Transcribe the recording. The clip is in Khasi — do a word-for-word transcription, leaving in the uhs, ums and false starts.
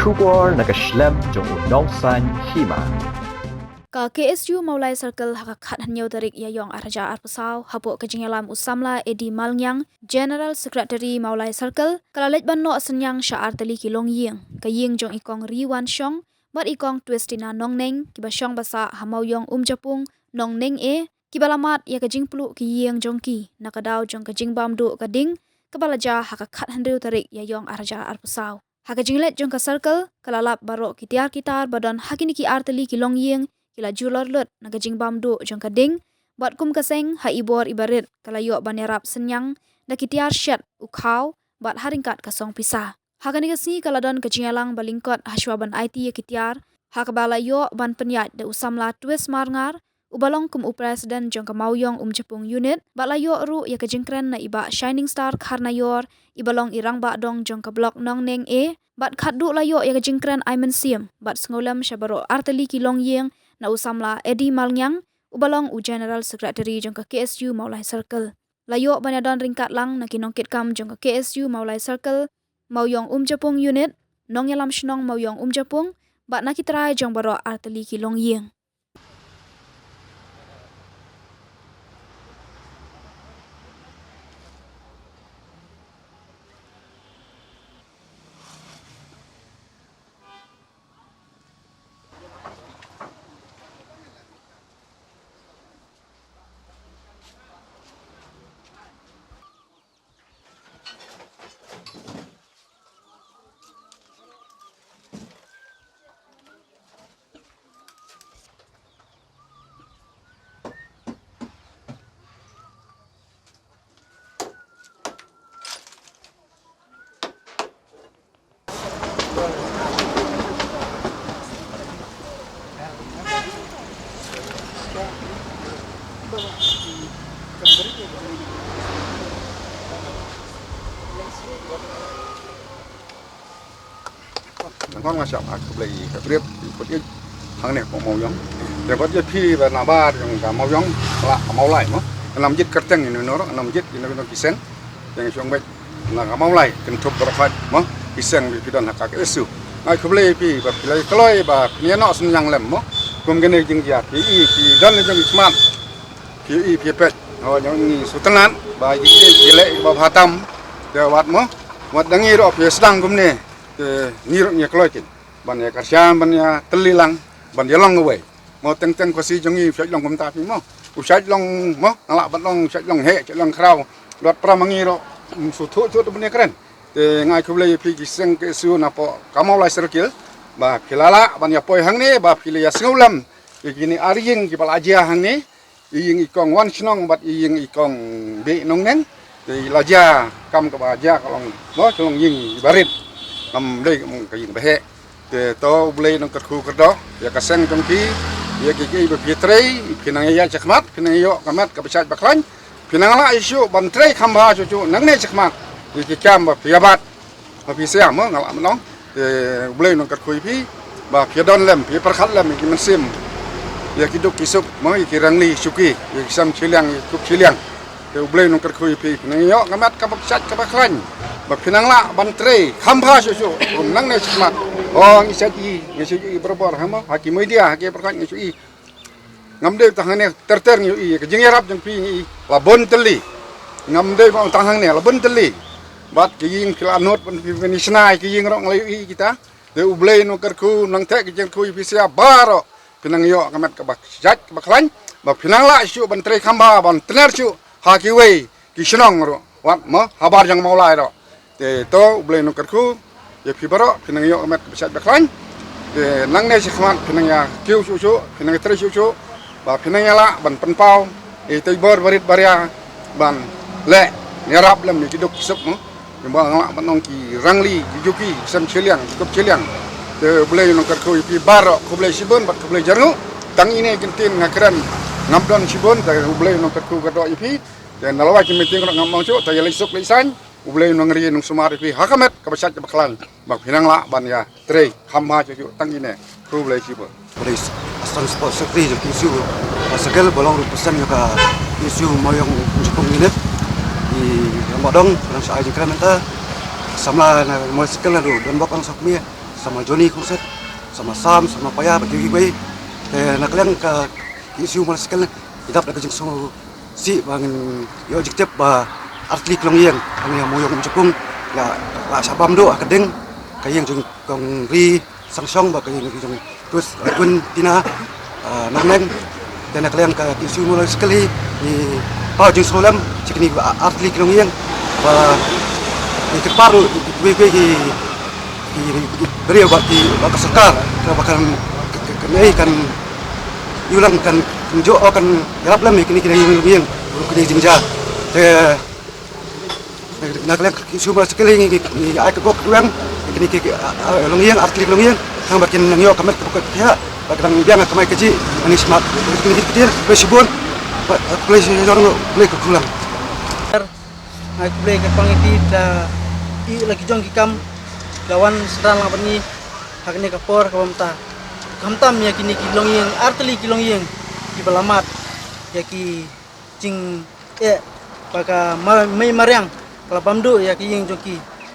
Khubor na ka shlem jong u Nongsaiñ Hima. Ka K S U Mawlai Circle ha ka khathynñiew tarik Ïaïong arhajar arphew saw, hapoh ka jingïalam u samla Eddie Malngiang, General Secretary Mawlai Circle, ka la leit ban noh synñiang sha artylli ki longïing, ka ïing jong i Kong Riwan Shong bad i Kong Twistina Nongneng, kiba shong basah ha Mawiong Umjapung, Nongneng A, kiba la mad ïa ka jingpluh ki ïing jong ki na ka daw jong ka jingbam duh ka ding, kaba la jia ha ka khathynriew tarik Ïaïong arhajar arphew saw. Ha ka jingleit jong ka Circle, ka la lap baroh ki tiar ki tar ba don ha kine ki artylli ki longïing ki la julor lut na ka jingbam duh jong ka ding, bad kum ka seng, ha i bor iba rit, ka la ïoh ban ïarap synñiang da ki tiar shet, u khaw, bad ha ryngkat ka song pisa. Ha kane ka sngi ka la don ka jingïalang ba lyngkot hashwa ban aiti ïa ki tiar, ha kaba la ïoh ban pynïaid da u samla Twist Marngar, uba long kum u President jong ka Mawiong Umjapung Unit, bad la ïoh ruh ïa ka jingkren na i Bah Shining Star Kharnaior, iba long i Rangbah Dong jong ka Block Nongneng A, bad khatduh la ïoh ïa ka jingkren ai mynsiem bad sngewlem sha baroh artylli ki longïing na u samla Eddie Malngiang, uba long u General Secretary jong ka K S U Mawlai Circle. La ïoh ban ïadon ryngkat lang na ki nongkitkam jong ka K S U Mawlai Circle, Mawiong Umjapung Unit, nongïalam shnong Mawiong Umjapung, bad na ki trai jong baroh artylli ki longïing. Ngan nga shap ha khublei ka brit, i put i hangne ko Mawiong. Te bad ïa phi ba nabar jong ka Mawiong, la ka Mawlai mo. Ngam jied kyrteng ïa no no, ngam jied ïa no no ki seng. Ïa nga shong bad na ka Mawlai, kynthup baroh khoit mo. Ki seng ba phi don ha ka K S U. Nga khublei phi ba phi la kloi ba phi ïa noh synñiang lem mo. Kum kane jingjia phi i phi don le jong i khmat. Phi i phi peit. Ho jong ngi sngewtynnat ba ki ki leh ba bha tam. Te wat mo. Wat dang ngi ruh phi sdang kumne. Te ngi ruh ngi kloi kin. Ban ïa kyrshan, ban ïa tylli lang, ban ïa long kawei. Mo teng teng Khasi jong ngi u shait long kumta phi mo. U shait long mo, nga lah ban long, u shait long heh, u shait long khraw. Lut pra ma ngi ruh, um, shu thuh shu tu ban ïa kren. Te nga ai khublei ïa phi ki seng K S U napoh ka Mawlai Circle. Ba phi la lah ban ïa poi hangne, ba phi la ïa sngewlem ïa kine ar ïing kiba la jia hangne. I ïing i Kong Wan Shnong bad i ïing i Kong Bih Nongneng. Te i la jia kam kaba jia ka long, mo, ka long ïing iba rit. Ngam dei ka ïing ba heh. Te to U Blei un kyrkhu kyrdoh ïa ka seng jong phi, ïa kiei kiei ba phi trei, phi nang ïa shakhmat, phi nang ïoh ka met kaba shait ba khlaiñ. Phi nang lah shuh shuh ban trei kham bha shuh shuh nangne shakhmat. Ïa ki kam ba phi ïa bat. Ba phi siam mo, nga lah ban ong. Te U Blei un kyrkhu ïa phi ba phi don lem, phi pyrkhat lem ïa ki mynsiem, ïa ki duk ki suk mo, ïa ki rangli shuki, ïa ki sem shiliang, ïa ki kup shiliang. Te U Blei un kyrkhu ïa phi, phi nang ïoh ka met kaba shait kaba khlaiñ. Ba phi nang lah ban trei kham bha shuh shuh, kum nangne shakhmat. Oh, ngi shait i, ngi shait i barabor ha mo, ha ki media, ha ki pyrkhat ngi shait i. Ngam dei tang hangne ter ter ngi ïohi ka jingïarap jong phi ngi ïohi la bun tylli. Ngam dei ba tang hangne la bun tylli. Bad ki ïing phi la nud ban phi ban ïa shna ïa ki ïing ruh ngi la ïohi kita. Te U Blei un kyrkhu nang theh ki jingkyrkhu ïa phi sia baroh. Phi nang ïoh ka met kaba shait kaba khlaiñ. Ba phi nang lah shuh ban trei kham bha ban tner shuh ha kiwei ki shnong ruh. Wat mo, habar jong Mawlai ruh. Te to U Blei un kyrkhu ïa phi baroh, phi nang ïoh ka met kaba shait ba khlaiñ. Te nangne shakhmat phi nang ïa kiew shuh shuh, phi nang ïa trei shuh shuh. Ba phi nang ïa lah ban pynpaw ïa itei bor barit baria ban leh ïarap lem ïa ki duk ki suk mo. Ïa ba nga lah ban ong ki rangli, ki juki, ki sem shiliang, ki kup shiliang. Te U Blei un kyrkhu ïa phi baroh, khublei shibun bad khublei jarnguh. Tang ine ki ktien nga kren ngam don shibun, te U Blei un kyrkhu kyrdoh ïa phi. Te na la wai ki meeting ruh ngam ong shuh, te ïa leit suk leit saiñ, U Blei un ri un sumar ïa phi ha ka met kaba shait kaba khlaiñ. Ba phi nang lah ban ïa trei kham bha shuh shuh tang ine. Khublei shibun. Khublei Assistant Sports Secretary jong K S U Circle, ba long represent jong ka K S U Mawiong Umjapung Unit. I Rangbah Dong, ba dang sha ai jingkren mynta. Samla na Mawiong Circle naduh Donbok Angsokmie. Sama Johnny Khongset, sama Sam, sama Paya, bad kiwei kiwei. Te na ka liang ka K S U Motorcycle, ngi dap da ka jingsngewsih ba ngin ïoh jingtip ba artylli ki longïing, hangne ha Mooiung Umjapung, la, la shah bam duh ha ka ding ka ïing jong Kong Ri Sangshong bad ka ïing jong Tut, Tun Tina, ah, Nangneng. Te na ka liang ka K S U Motorcycle hi, ngi paw jingsngewlem sha kine ki artylli ki longïing, ba ngi kyrpad ruh ïa kiwei kiwei ki, ki, ki briew bad ki, bad ka sorkar, kaba kan, kan, kan, kan, kan ïoh lang kan, kan ïoh, kan ïarap lem ïa kine ki longïing ruh kine jingjia. Te na ka liang ka K S U Motorcycle hi, ngi, ngi, ngi ai ka gop ka duweng ïa kine ki, ki, ah, ah, longïing, artylli ki longïing, tang ba kin nang ïoh ka met ka bukut ka thiah, ba ka dang biang ka kamai kajih, ani smat kine ki ktien. Khublei shibun. Ba, ah, khublei shibun, khublei ka kulang. Nga khublei kyrpang ïa phi, da ïa la ki jong ki kam la wan synran lang bad ngi ha kane ka por kaba mynta. Khamtam ïa kine ki longïing, artylli ki longïing kiba la mad ïa ki jingeh ba ka ma-, mei mariang ka la bam duh ïa ki ïing jong ki.